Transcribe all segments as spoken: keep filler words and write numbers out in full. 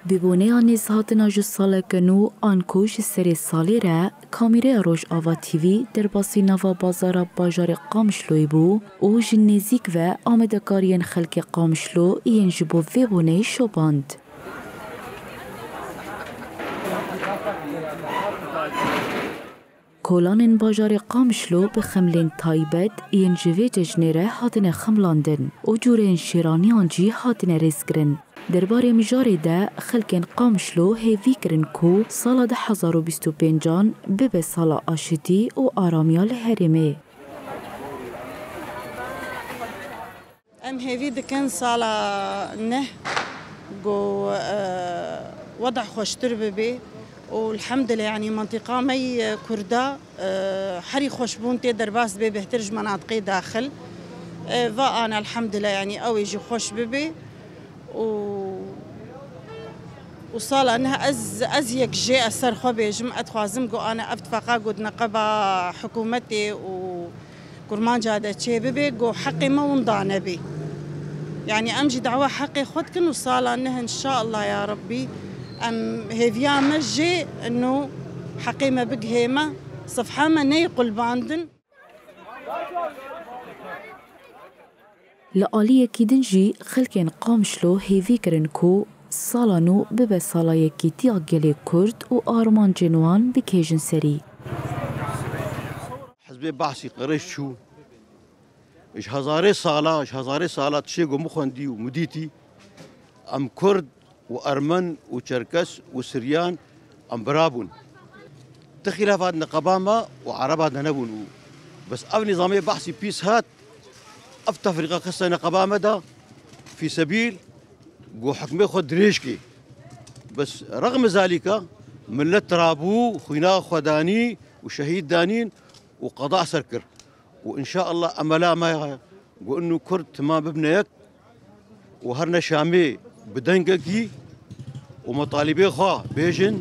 Bi boneya nêzhatina ji saleke nû an ku ji serê salê re kamîreya Rojava T V derbasî nava bazara bajarê Qamişloyê bû û ji nêzîk ve amadekariyên xelkê Qamişlo yên ji bo vê boneyê şopand. Kolanên bajarê Qamişlo bi xemlên taybet yên ji vê cejnê re hatine xemlandin û cûreyên şêraniyan jî hatine rêzkirin. Derbarê mijarê de xelkên Qamişlo hêvî kirin ku sala du hezar û bîst û pêncan bibe sala aşitî û aramiya li herêmê. Em hêvî dikin sala neh ku, e, weda xweştir bibe û elhamdülillah, yanî mentiqa me yê Kurda, e, herî xweşbûn tê derbas dibe bêhtir ji menatiqê daxil. E, va ana elhamdülillah, yanî ew ê jî xweş bibe û, û sala neh ez, ez yek jê ez ser xwe bêjim, ez dixwazim ku ana ev tifaqa ku di neqeba hikûmetê û Kurmanca de çêbibe, ku heqê me winda nebe. Yanî em jî dawa heqê xwe dikin û sala neh, înşallah ya Rebbî, em hêviya me jê ino heqê me bigihê me. Sifha me neyê qulbandin. Li aliyekî din jî xelkên Qamişlo hêvî kirin ku sala nû bibe sala yekîtiya gelê Kurd û armancên wan bikêjin serî. Hizbê Behsî qirêj çû. Ji hezarê sala, ji hezarê sala tiştê ku min xwendî û min dîtî, em Kurd û Ermen û Çerkes û Siryan em bira bûn. Ti xîlafa neqeba me û Ereba de nebûn û bes ev nîzamê Behsî pîs hat, ev tefrîqa xiste neqeba me de, fî sebîl, ku hikmê xwe dirêj kê. Bes rexme zalîka, millet rabû, xwîna xwe danî û şehîd danîn û qeda ser kir. Û înşaallah emela me ye ku inu Kurd timam bibine yek û her ne Şamê bi dengekî û metalîbê xwe bêjin.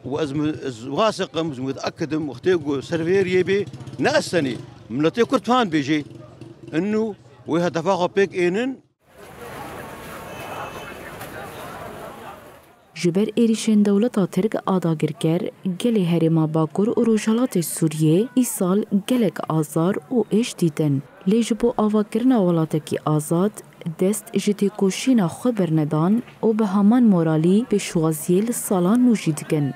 Û ez mi-, ez wasiq im, ez muteekid im, wextê ku ser vê riyê bê, ne ez tenê, miletê Kurd fan bêjê, inu wê hedefa xwe pêk ênin. Ji ber êrîşên dewleta Tirk a dagirker, gelê herêma Bakur û Rojhilatê Sûriyê îsal gelek azar û êş dîtin. Lê ji bo avakirina welatekî azad, dest ji têkoşîna xwe bernedan û bi heman moralî pêşwaziyê li sala nû jî dikin.